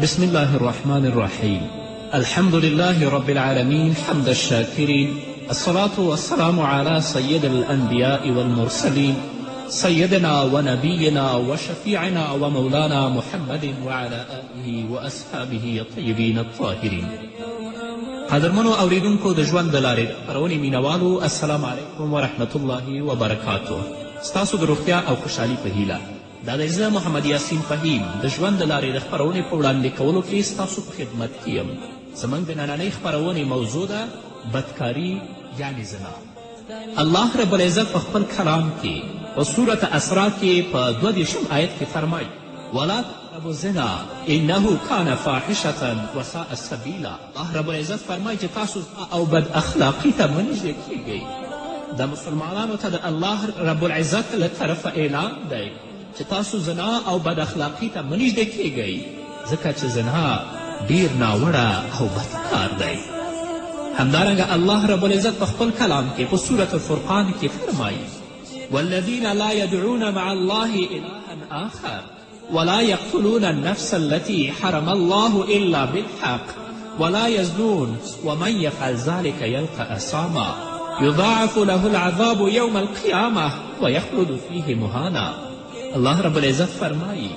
بسم الله الرحمن الرحيم. الحمد لله رب العالمين، حمد الشاكرين، الصلاة والسلام على سيد الأنبياء والمرسلين، سيدنا ونبينا وشفيعنا ومولانا محمد وعلى آله وأصحابه الطيبين الطاهرين. قدرمنو اوریدونکو، د ژوند د لارې د خپرونې مینوالو، السلام علیکم ورحمت الله وبرکاته. ستاسو د روغتیا او خوشحالي په هیله، دا دی زه محمد یاسین فهیم د ژوند د لارې د خپرونې په وړاندې کولو کې ستاسو په خدمت کې یم. زموږ د نننۍ خپرونې موضوع ده بدکاري یعنې زنا. الله رب العزت په خپل کلام کې په سورة اسرا کې په 32 آیت کې فرمایي: ولا تقربوا الزنا انه کان فاحشة وساء سبیلا. الله رب العزت فرمایي چې تاسو زنا او بد اخلاقي ته مه نږدې کیږئ. د مسلمانانو ته د الله رب العزت له طرفه اعلان دی چې تاسو زنا او بد اخلاقي ته مه نږدې کیږئ، ځکه چې زنا ډیر ناوړه او بد کار دی. همدارنګه الله رب العزت په خپل کلام کې په سورة الفرقان کې فرمایي: والذین لا يدعون مع الله إلها آخر ولا يقتلون النفس التي حرم الله إلا بالحق ولا يزنون ومن يفعل ذلك يلقى أثاما يضاعف له العذاب يوم القيامة ويخلد فيه مهانا. الله رب العزت فرمایي: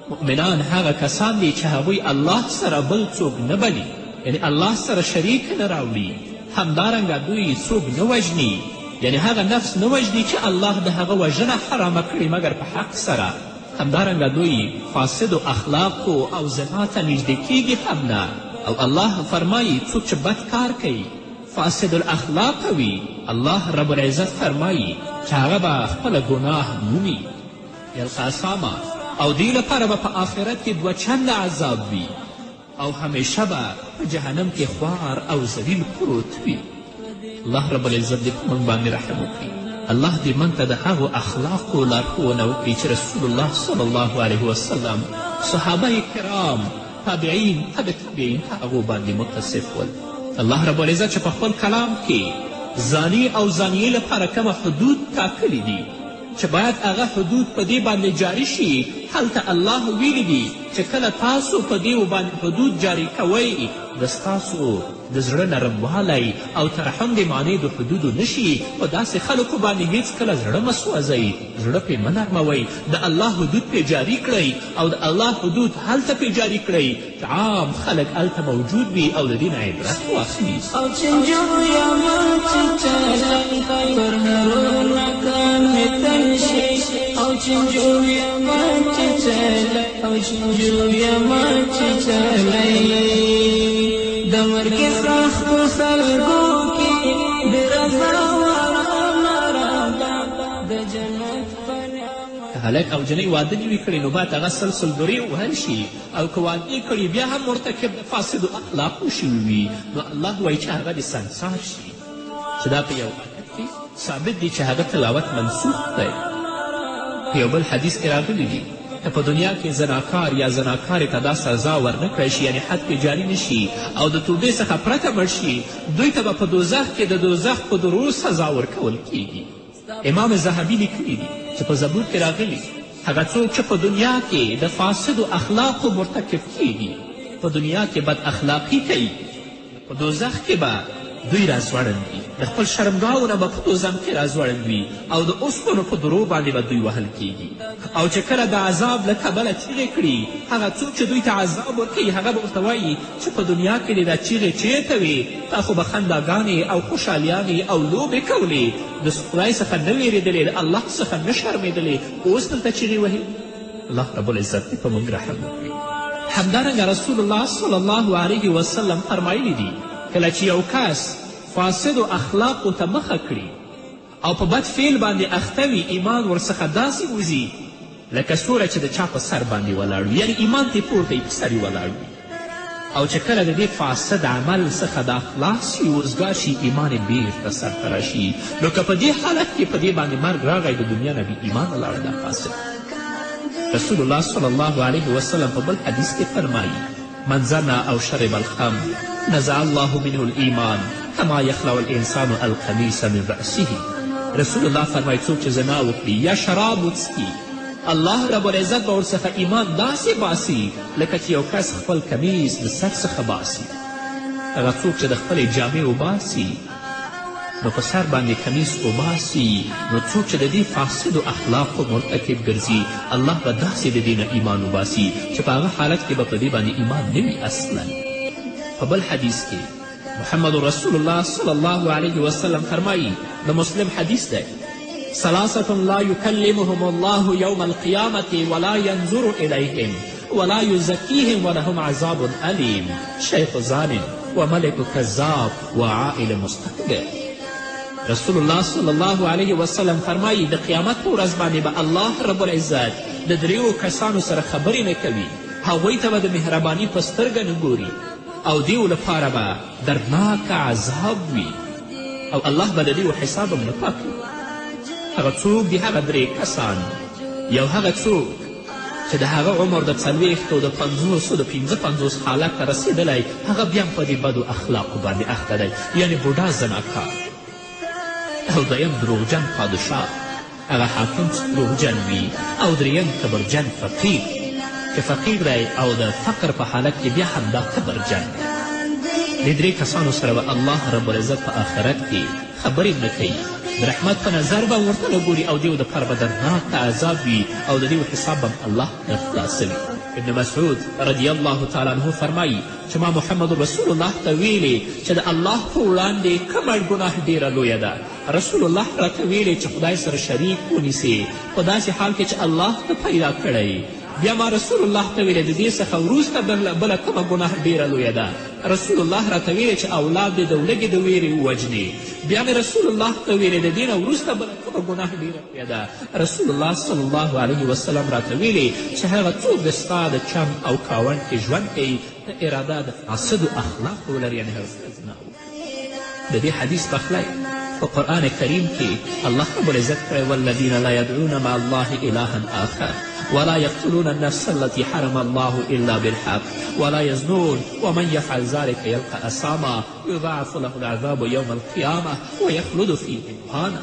مؤمنان هغه کسان دي چې هغوی الله سره بل څوک نه بلي، یعنې الله سره شریک نه راوړي. همدارنګه دوی څوک نه وژني، یعنې هغه نفس نه وژني چې الله د هغه وژنه حرامه کړې مګر په حق سره. همدارنګه دوی فاسدو اخلاقو او زنا ته نږدې کیږي هم نه. او الله فرمایي څوک چې بد کار کوي، فاسد الاخلاق وي، الله رب العزت فرمایي چې هغه به خپله ګناه مومي، یلقى أثاما، او دې لپاره به په آخرت کې دوه چنده عذاب وي او همیشه به په جهنم کې خوار او ذلیل پروت وي. الله رب العزت دې په موږ باندې رحم وکړي. الله دې موږ ته د هغو اخلاقو لارښوونه وکړي چې رسول الله صلی الله علیه وسلم، صحابه کرام، تابعین، تبع تابعین په هغو باندې متصف ول. الله رب العزت چې په خپل کلام کې زانی او زانیې لپاره کومه حدود ټاکلي دي چې باید هغه حدود په دې باندې جاري شي، هلته الله ویلي دي چې کله تاسو په دې باندې حدود جاري کوئ، د ستاسو د زړه نرموالی او ترحم دې معنی د حدودو نشي. په داسې خلکو باندې هیڅکله زړه مه سوځئ، زړه پرې مه نرموئ، د الله حدود پرې جاري کړئ او د الله حدود هلته پرې جاري کړئ چې عام خلک هلته موجود وي او د دې نه عبرت واخلي. او چې یم چې چلی پر هرو ناکامې تن شي، او چې یم چې چلی، او چې یم چې چلی، د مرګ سختو سلګو کې د رضا د جنت. که هلک او جنۍ واده نه وي کړی نو باید هغه سل سل درې ووهل شي، او که واده یې کړي بیا هم مرتکب د فاسدو اخلاقو شوي وي، نو الله وایي چې هغه دې سنګسار شي، چې دا په یو آیت کې ثابت دی چې هغه تلاوت منسوخ دی. په یو بل حدیث کې راغلي دي که په دنیا کې زناکار یا زناکارې ته دا سزا ورنه کړی شي، یعنې حد پرې جاري نه شي او د توبې څخه پرته مړ شي، دوی ته به په دوزخ کې د دوزخ په درو سزا ورکول کیږي. امام ذهبي لیکلي دي چې په زبور کې راغلي هغه څوک چې په دنیا کې د فاسدو اخلاقو مرتکب کیږي، په دنیا کې بد اخلاقي کوي، په دوزخ کې به دوی راځوړند وي، د خپل شرمګاو نه به په دوزخ کې راځوړند وي او د اوسپنو په درو باندې به دوی وهل کیږي. او چې کله د عذاب له کبله چیغې کړي، هغه څوک چې دوی ته عذاب ورکوي هغه به ورته وایي چې په دنیا کې دې دا چیغې چیرته وې؟ تا خو به خنداګانې او خوشحالیانې او لوبې کولې، د خدای څخه نه ویرېدلې، د الله څخه نه شرمېدلې، اوس دلته چیغې وهې. الله رب العزت دې په موږ رحم وکړي. همدارنګه رسول الله صلی الله علیه وسلم فرمایلي دي کله چې یو کس فاسدو اخلاقو ته مخه کړي او په بد فعل باندې اخته وي، ایمان ورڅخه داسې وځي لکه سوری چې د چا په سر باندې ولاړ وي، یعنې ایمان ترې پورته په سر یې ولاړ وي. او چې کله د دې فاسد عمل څخه دا خلاص شي، وزګار شي، ایمان یې بیرته سرته راشي. نو که په دې حالت کې په دې باندې مرګ راغی، د دنیا نه بې ایمانه لاړه دا فاسد. رسول الله صلی الله علیه وسلم په بل حدیث کې فرمایي: من زنا او شرب الخمر نزع الله منه الایمان کما یخلع الانسان القمیص من رأسه. رسول الله فرمایي څوک چې زنا وکړي یا شراب وڅکي الله رب العزت به ورڅخه ایمان داسې باسي لکه چې یو کس خپل کمیس د سر څخه باسي. هغه څوک چې د خپلې جامې وباسي نو په سر باندې کمیس وباسي، نو څوک چې د دې فاسدو اخلاقو مرتکب ګرځي الله به داسې د دې نه ایمان وباسي چې په هغه حالت کې به په دې باندې ایمان نه وي اصلا. په بل حدیث کې محمد رسول الله صلی الله علیه وسلم فرمایي، د مسلم حدیث دی، ثلاثة لا يكلمهم الله يوم القيامة ولا ينظر إليهم ولا يزكيهم ولهم عذاب أليم شيخ زان وملك كذاب وعائل مستكبر. رسول الله صلی الله علیه وسلم فرمایي د قیامت په ورځ باندې به الله رب العزت د دریو کسانو سره خبرې نه کوي، هغوی ته به د مهرباني په سترګه نه ګوري او دیو لپاره به دردناک عذاب وي او الله به د دیو حساب هم نه پاکوي. هغه څوک دي؟ هغه درې کسان. یو هغه څوک چې د هغه عمر د 40، د 50، د 55 حالت ته رسېدلی، هغه بیا هم په دې بدو اخلاقو باندې اخته دی، یعنې بوډا زناکار. او دویم دروغجن پادشاه، هغه حاکم چې دروغجن وي. او دریم کبرجن فقیر چې فقیر دی او د فقر په حالت کې بیا هم دا کبرجن دی. دې درې کسانو سره به الله رب العزت په آخرت کې خبرې نه کوي، د رحمت په نظر به ورته نه ګوري او دیو دپاره به دردناک عذاب وي او د دیو حساب به الله نه خلاصوي. ابن مسعود رضی الله تعالی عنه فرمایي چې ما محمد رسول الله ته ویلې چې د الله په وړاندې کومه ګناه ډېره لویه ده. رسول الله راته ویلې چې خدای سره شریک ونیسې په داسې حال کې چې الله ته پیدا کړی. بیا ما رسول الله ته ویلې د دې څخه وروسته بله کومه ګناه ډېره لویه ده. رسول الله راته ویلې چې اولاد دې د ولږې د ویرې ووژنې. بیا مې رسول الله ته ویلې د دې نه وروسته بله کومه ګناه ډېره لویه ده. رسول الله صلی الله علیه وسلم راته ویلې چې هغه څوک د ستا د چم او کاونډ کې ژوند کوي ته اراده د فاسدو اخلاقو ولري، یعنې هغه سره زنا وکړي. د دې حدیث پخلی په قرآن کریم کې الله رب العزت کړی، والذین لا يدعون مع الله إلها آخر ولا يقتلون النفس التي حرم الله إلا بالحق ولا يزنون ومن يفعل ذلك يلقى أثاما يضاعف له العذاب يوم القيامة ويخلد فيه مهانا.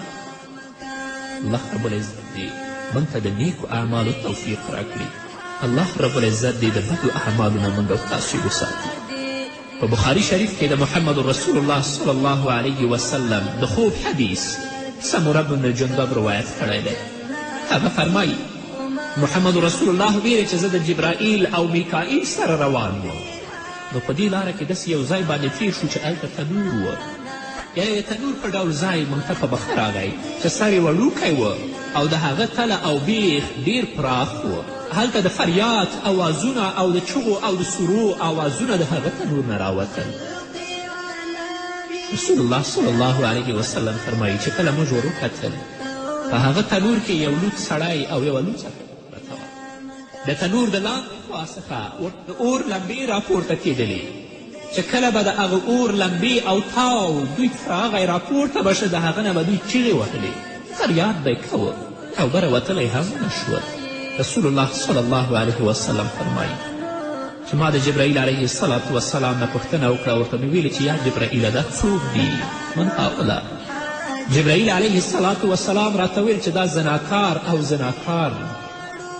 الله رب العزت دې موږ ته د نیکو اعمالو توفیق راکړي. الله رب العزت دې د بدو اعمالو نه موږ او تاسو وساتي. په بخاري شریف کې د محمد رسول الله صلی الله علیه وسلم د خوب حدیث سمره بن جندب روایت کړی دی. هغه فرمایي محمد رسول الله ویلې چې زه د جبرائیل او میکائیل سره روان وم، نو په دې لاره کې داسې یو ځای باندې تېر شو چې هلته تنور و، یا یې تنور په ډول ځای موږ ته په مخه راغی چې سر یې وړوکی و او د هغه تله او بیخ ډېر پراخ و. هلته د فریاد اوازونه او د چغو او د سورو اوازونه د هغه تنور نه راوتل. رسول الله صلی الله علیه وسلم فرمایي چې کله موږ ور وکتل په هغه تنور کې یو لوڅ سړی او یوه لوڅه پرته وه. د تنور د لاندې خوا څخه د اور لمبې راپورته کېدلې چې کله به د هغه اور لمبې او تاو دوی ته راغی راپورته به شه، د هغه نه به دوی چیغې وهلې، فریاد به یې کوه او بره وتلی هم نه شول. رسول الله صلی الله علیه وسلم فرمایي چې ما د جبرائیل علیه الصلاة والسلام نه پوښتنه وکړه، ورته مې ویلې چې یا جبرائیله دا څوک دي؟ من هؤلاء؟ جبرائیل علیه الصلاة والسلام راته ویل چې دا زناکار او زناکار،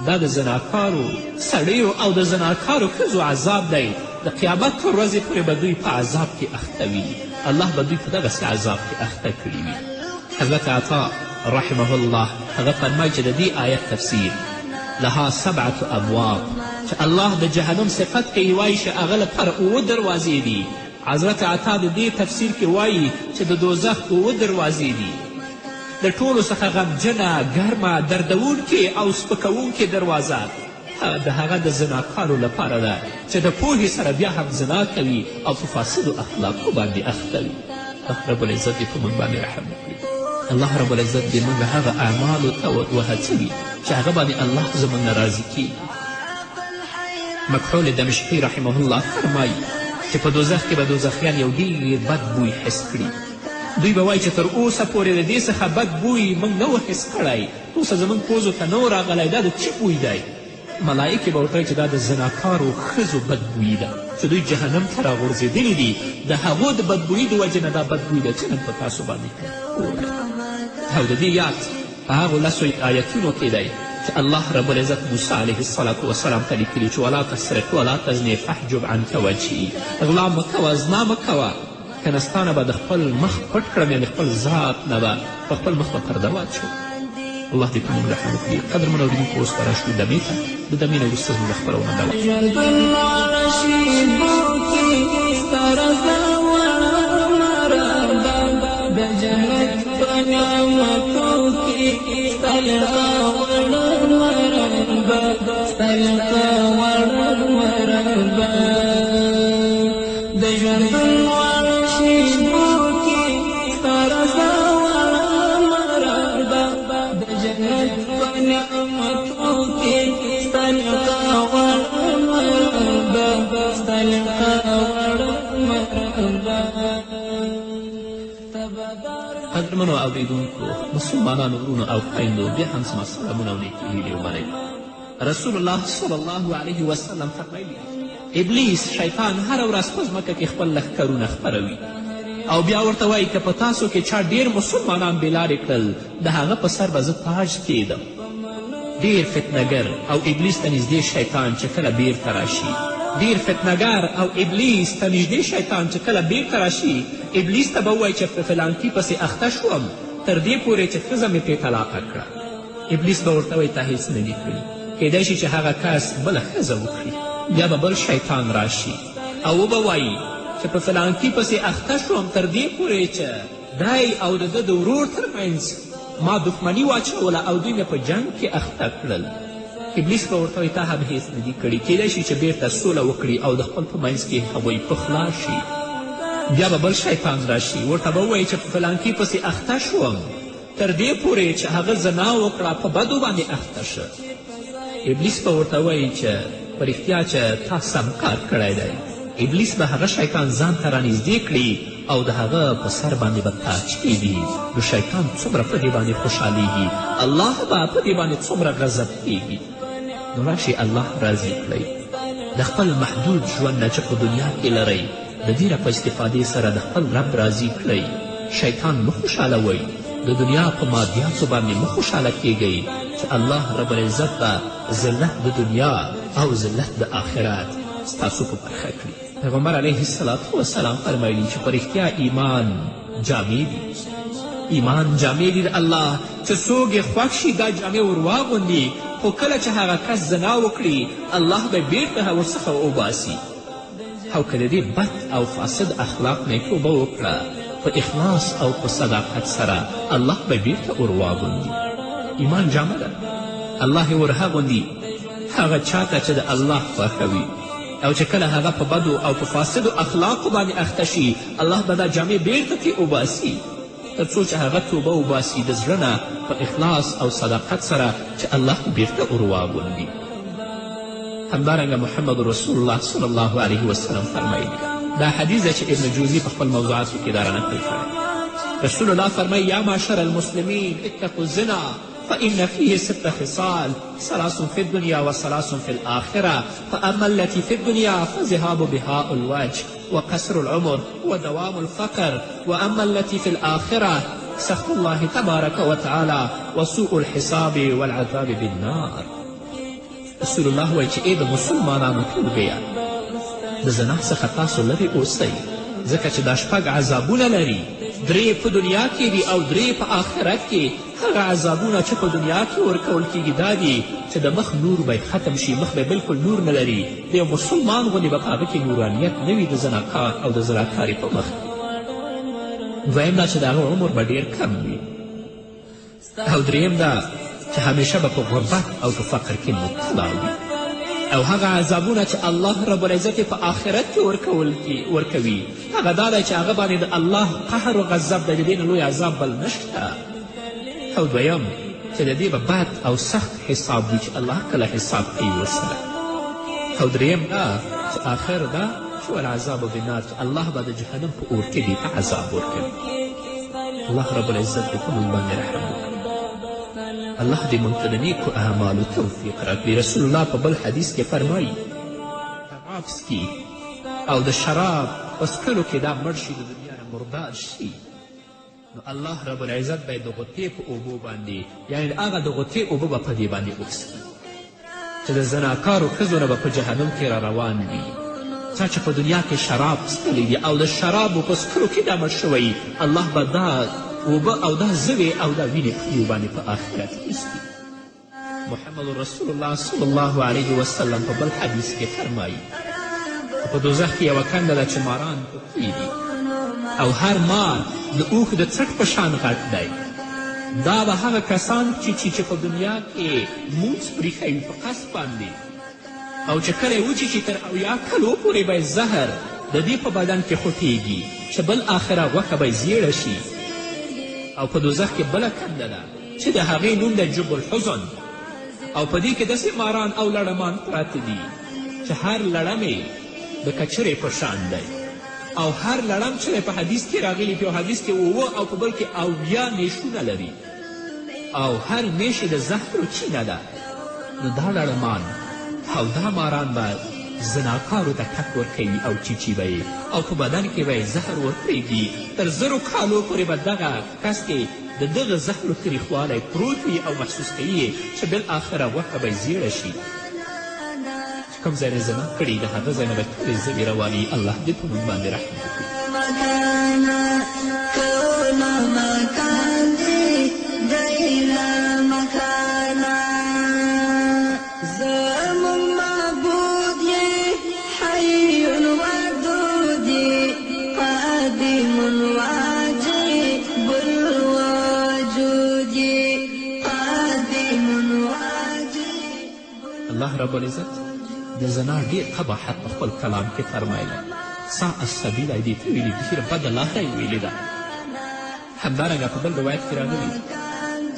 دا د زناکارو سړیو او د زناکارو ښځو عذاب دی. د قیامت تر ورځې پورې به دوی په عذاب کې اخته وي، الله به دوی په دغسې عذاب کې اخته کړي وي. حضرت عطا رحمه الله هغه فرمایي چې د دې آیت تفسیر لها سبعة ابواب، چې الله د جهنم صفت کوي وایي چې هغه لپاره اووه دروازې دي. حضرت عطا د دې تفسیر کې وایي چې د دوزخ اووه دروازې دي، د ټولو څخه غمجنه، ګرمه، دردوونکې او سپکوونکې دروازه د هغه د زناکارو لپاره ده چې د پوهې سره بیا هم زنا کوي او په فاسدو اخلاقو باندې اخته وي. الله رب العزت دې په موږ باندې رحم وکړي. الله رب العزت دې موږ هغه اعمالو ته وهڅوي چې هغه باندې الله زموږ نه راضي کیږي. مکحول دمشقي رحمه الله فرمایي چې په دوزخ کې به دوزخیان یو ډېر بد بوی حس کړي. دوی به وایي چې تر اوسه پورې د دې څخه بد بوی موږ نه و حس کړی، تر اوسه زموږ پوزو ته نه و راغلی، دا د څه بوی دی؟ ملایکې به ورته وایي چې دا د زناکارو ښځو بدبویي ده چې دوی جهنم ته راغورځېدلي دي، د هغو د بدبویي د وجې نه دا بدبوی ده چې نن په تاسو باندې اور دی. او د دې یاد په هغو لسو آیتونو کې دی چې الله رب العزت موسی علیه الصلاة والسلام ته لیکلي چې ولا تسرق ولا تزني فحجب عنک وجهي، غلا مه کوه، زنا مه کوه، که نه ستا نه به د خپل مخ پټ کړم، یعنې خپل ذات نه به په خپل مخ به پرده واچوم. الله دې په موږ رحم وکړي. قدرمن اورېدونکو، اوس به راشو دمې ته، د دمې نه وروسته زموږ خپرونه دوام. ژوندون واړه شېبو کې ستا رضا غواړم ربه، د جنت په نعمتو کې ستا لقا غواړم ربه، ستا لقا غواړم ربه. د ژوندون واړه شېبو کې ستا رضا غواړم ربه، د جنت په نعمتو کې ستا لقا غواړم ربه، ستا لقا غواړم ربه. قدرمنو اورېدونکو، مسلمانانو وروڼو او خویندو، بیا هم زما سلامونه او نیکې هیلې ومنئ. رسول الله صلی الله علیه وسلم فرمایلي، ابلیس شیطان هره ورځ په ځمکه کې خپل لښکرونه خپروي او بیا ورته وایي که په تاسو کې چا ډېر مسلمانان بېلارې کړل، د هغه په سر به زه تاج کیدم. ډېر فتنهګر او ابلیس ته نږدې شیطان چې کله بیرته راشي، ډېر فتنهګر او ابلیس ته نږدې شیطان چې کله بیرته راشي، ابلیس ته به ووایي چې په فلانکي پسې اخته شوم تر دې پورې چې ښځه مې پرې طلاقه کړه. ابلیس به ورته وایي تا هیڅ نه دي کړي. کیدای شي چې هغه کس بله ښځه وکړي، بیا به بل شیطان راشي او وبه وایي چې په فلانکي پسې اخته شوم تر دې پورې چې دی او د ده د ورور ترمنځ ما دښمني واچوله او دوی مې په جنګ کې اخته کړل. ابلیس به ورته وایي تا هم هیڅ نه دي کړي. کیدای شي چې بیرته سوله وکړي او د خپل په منځ کې هغوی پخلا شي. بیا به بل شیطان راشي، ورته به ووایي چې په فلانکي پسې اخته شوم تر دې پورې چې هغه زنا وکړه، په بدو باندې اخته شه. ابلیس به ورته وایي چې په رښتیا چې تا سم کار کړی دی. ابلیس به هغه شیطان ځان ته رانږدې کړي او د هغه په سر باندې به تاج کیږي. نو شیطان څومره په دې باندې خوشحالیږي، الله به په دې باندې څومره غضب کیږي. نو راشئ الله راضي کړئ د خپل محدود ژوند نه چې په دنیا کې لرئ، د دې نه په استفادې سره د خپل رب راضي کړئ. شیطان مه خوشحالوئ، د دنیا په مادیاتو باندې مه خوشحاله کیږئ چې الله رب العزت به ذلت د دنیا او ذلت د آخرت ستاسو په برخه کړي. پیغمبر علیه الصلاة والسلام فرمایلي چې په رښتیا ایمان جامې دي، ایمان جامې دي د الله، چې څوک یې خوښ شي دا جامې ور واغوندي، خو کله چې هغه کس زنا وکړي الله به بیرته ورڅخه وباسي. او که د دې بد او فاسد اخلاق نه یې توبه وکړه په اخلاص او په صداقت سره، الله به بیرته ور واغوندي. ایمان جامه ده، الله یې ور اغوندي هغه چاته چې د الله خوښه وي، او چې کله هغه په بدو او په فاسدو اخلاقو باندې اخته شي، الله به دا جامې بیرته ترې وباسي تر څو چې هغه توبه وباسي د زړه نه په اخلاص او صداقت سره چې الله بیرته ور واغوندي. همدارنګه محمد رسول الله صلی الله علیه وسلم فرمایلي، دا حدیث دی چې ابن جوزي په خپل موضوعاتو کې دا رانقل کړی. رسول الله فرمایي یا معشر المسلمین اتقوا الزنا فإن فيه ست خصال، ثلاث في الدنيا وثلاث في الآخرة، فأما التي في الدنيا فذهاب بهاء الوجه وقصر العمر ودوام الفقر، وأما التي في الآخرة سخط الله تبارك وتعالى وسوء الحساب والعذاب بالنار. رسول الله وایي چې ای د مسلمانانو ټولګیه، د زنا څخه تاسو لرې اوسئ، ځکه چې دا شپږ عذابونه لري، درې په دنیا کې دي او درې په آخرت کې. هغه عذابونه چې په دنیا کې ورکول کیږي دا دي چې د مخ نور به ختم شي، مخ به بلکل نور نه لري، د یو مسلمان غوندې به په هغه کې نورانیت نه وي د زناکار او د زناکارې په مخ کې. دویم دا چې د هغه عمر به ډېر کم وي، او دریم دا چې همیشه به په غربت او په فقر کې مبتلا وي. او هغه عذابونه چې الله رب العزت په آخرت کې ورکوي هغه دا دی چې هغه باندې د الله قهر و غضب دی، د دې نه لوی عذاب بل نشته. او دویم چې د دې به بد او سخت حساب وي چې الله کله حساب کوي ورسره. او دریم دا چې آخر دا چې والعذاب بالنار، چې الله به د جهنم په اور کې دې ته عذاب ورکوي. الله رب العزت دې په موږ باندې رحم وکړي، الله دې موږ ته د نیکو اعمالو توفیق راکړي. رسول الله په بل حدیث کې فرمایي شراب څکي او د شراب په څکلو کې دا مړ شي، د دنیا نه مردار شي. نو الله رب العزت به یې د غوطې په اوبو باندې، یعنې هغه د غوطې اوبه به په دې باندې وڅښي چې د زناکارو ښځو نه به په جهنم کې را روان وي. چا چې په دنیا کې شراب څښلي دي او د شرابو په څښلو کې دا مړ شوی، الله به دا اوبه او دا زوې او دا وینې په دې باندې په آخرت کې څښي. محمد رسول الله صلی الله علیه وسلم په بل حدیث کې فرمایي په دوزخ کې یوه کنده ده چې ماران پکې دي او هر مار د اوښ د څټ په شان غټ دی. دا به هغه کسان چې په دنیا کې لمونځ پریښی وي په قصد باندې، او چې کله یې وچیچي تر 70 کلو پورې به یې زهر د دې په بدن کې خوټیږي چې بل آخره غوښه به یې زیړه شي. او په دوزخ کې بله کنده ده چې د هغې نوم دی جب الحزن، او په دې کې داسې ماران او لړمان پراته دي چې هر لړم یې د کچرې په شان دی، او هر لړم چې په حدیث کې راغلي، په یو حدیث کې 7 او په بل کې 70 نیشونه لري، او هر نیش د زهرو چینه ده. نو دا لړمان او دا ماران به زناکارو ته ټک ورکوي او چیچي به یې، او په بدن کې به یې زهر ورپرېږدي. تر 1000 کالو پورې به دغه کس کې د دغه زهرو تریخوالی پروت وي او محسوس کوي یې چې بالاخره غوښه به یې زیړه شي. چې کوم ځای نه زنا کړي د هغه ځای نه به ټولې زوې رواني. الله دې په موږ باندې رحم وکړي. الله رب العزت د زنا ډېر قباحت په خپل کلام کې فرمایلی، ساء السبیل یې دې ته ویلي، ډېره بده لاره یې ویلې ده. همدارنګه په بل روایت کې راغلي،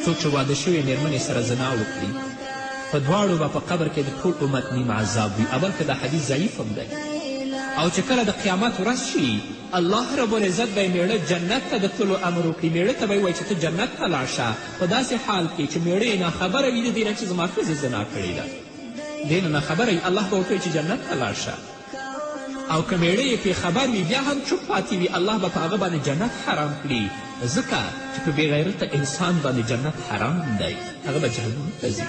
څوک چې واده شوې مېرمنې سره زنا وکړي په دواړو به په قبر کې د ټول امت نیم عذاب وي. اول که دا حدیث ضعیف هم دی. او چې کله د قیامت ورځ شي، الله رب العزت به یې مېړه جنت ته د تللو امر وکړي. مېړه ته به یې ووایي چې ته جنت ته لاړ شه، په داسې حال کې چې مېړه یې ناخبره وي د دې نه چې زما ښځې زنا کړې ده، دې نه ناخبره وي، الله به ورته وایي چې جنت ته لاړ شه. او که مېړه یې پرې خبر وي بیا هم چوپ پاتې وي، الله به په هغه باندې جنت حرام کړي، ځکه چې په بېغیرته انسان باندې جنت حرام دی، هغه به جهنم ته ځي.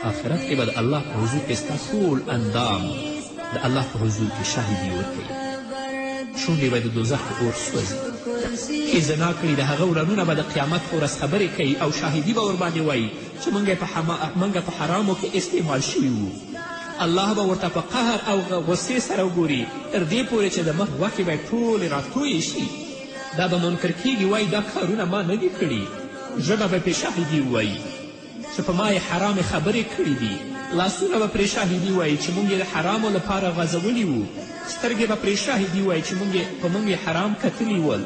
په آخرت کې به د الله په حضور کې ستا ټول اندام د الله په حضور کې شاهدي ورکوي، شونډې به د دوزخ په اور سوځي. کې زنا کړي د هغه ورنونه به د قیامت په ورځ خبرې کوي او شاهدي به ورباندې وایي چې موږ په حرامو کې استعمال شوي وو. الله به ورته په قهر او غصې سره وګوري تر دې پورې چې د مخ غوښې به یې ټولې راتویې شي. دا به منکر کیږي، وایي دا کارونه ما نه دي کړي. ژبه به پرې شاهدي ووایي چې په ما یې حرامې خبرې کړي دي. لاسونه به پرې شاهدي وایي چې موږ یې د حرامو لپاره غځولي وو. سترګې به پرې شاهدي وایي چې په موږ یې حرام کتلي ول.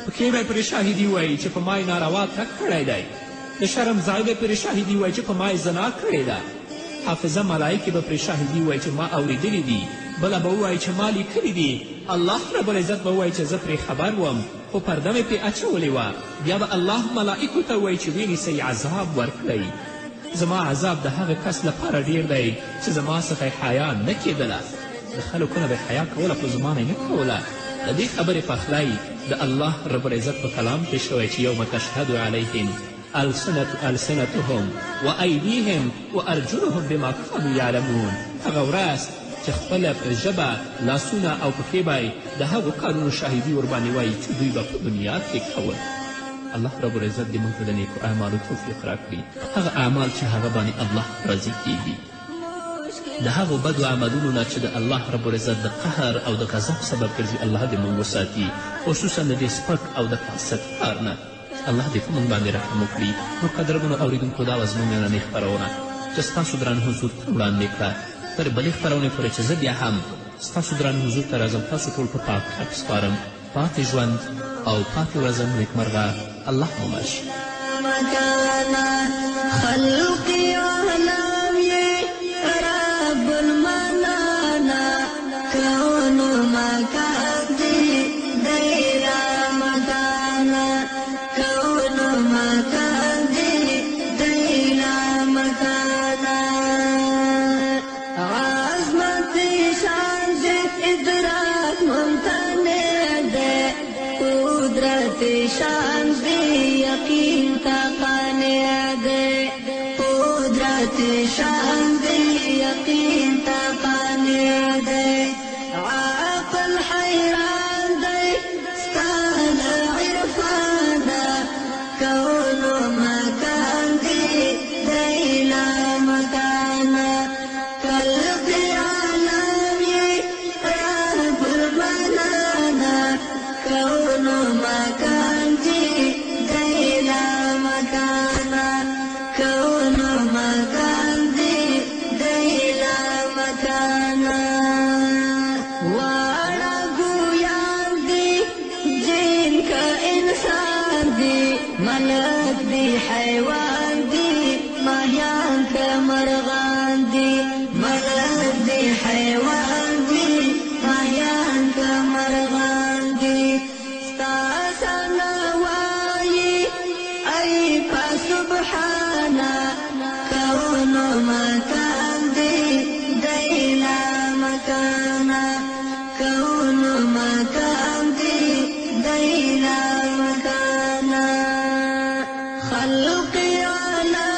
پښې به پرې شاهدي وایي چې په ما یې ناروا تګ کړی دی. د شرم ځای به پرې شاهدي وایي چې په ما یې زنا کړې ده. حافظه ملایکې به پرې شاهدي وایي چې ما اورېدلي دي. بله به ووایي چې ما لیکلي دي. الله رب العزت به ووایي چې زه پرې خبر وم خو پرده مې پرې اچولې وه. بیا به الله ملائکو ته ووایي چې ویې عذاب ورکړئ. زما عذاب د هغه کس لپاره ډېر دی چې زما څخه یې حیا نه کېدله. د خلکو نه به حیا کوله خو زما نه یې نه کوله. د دې خبرې پخلی د الله رب العزت په کلام کې شوی چې یوم تشهد علیهم ألسنتهم وأیدیهم وأرجلهم بما كانوا یعلمون. هغه ورځ چې خپله ژبه، لاسونه او پښې به د هغو کارونو شاهدي ورباندې وایي چې دوی به په دنیا کې کول. الله رب العزت دې موږ ته د نیکو اعمالو توفیق راکړي، هغه اعمال چې هغه باندې الله راضي کیږي، د هغو بدو عملونو نه چې د الله رب العزت د قهر او د غضب سبب ګرځي الله دې موږ وساتي، خصوصا د دې سپک او د فاسد کار نه. الله دې په موږ باندې رحم وکړي. نو قدرمنو اورېدونکو، دا وه زموږ نننۍ خپرونه چې ستاسو درانه حضور ته وړاندې کړه. تر بلې خپرونې پورې چې زه بیا هم ستاسو درانه حضور ته راځم، تاسو ټول په پاک رب سپارم. پاتې ژوند او پاتې ورځم نیکمرغه. الله مو مل شي. ادراک ممتنع ده، قدرت شان دی یقین تا قانع دی، قدرت شان دی یقین تا قانع دی. عقل حیران دی ستا له عرفانه، کون مکان دی دی لا مکانه. خلق عالم یې رب المنانه، کون مکان دی دی لا مکانه، کون مکان دی دی لا مکانه. واړه ګویان دي جن که انسان دي، ملک دي حیوان دي، ماهیان که مرغان دي، ملک دي حیوان دي، ماهیان که مرغان دي. ستا ثنا وایي ای په سبحانه، کون مکان دی دی لا مکانه، کون مکان دی دی لا مکانه. خلق عالم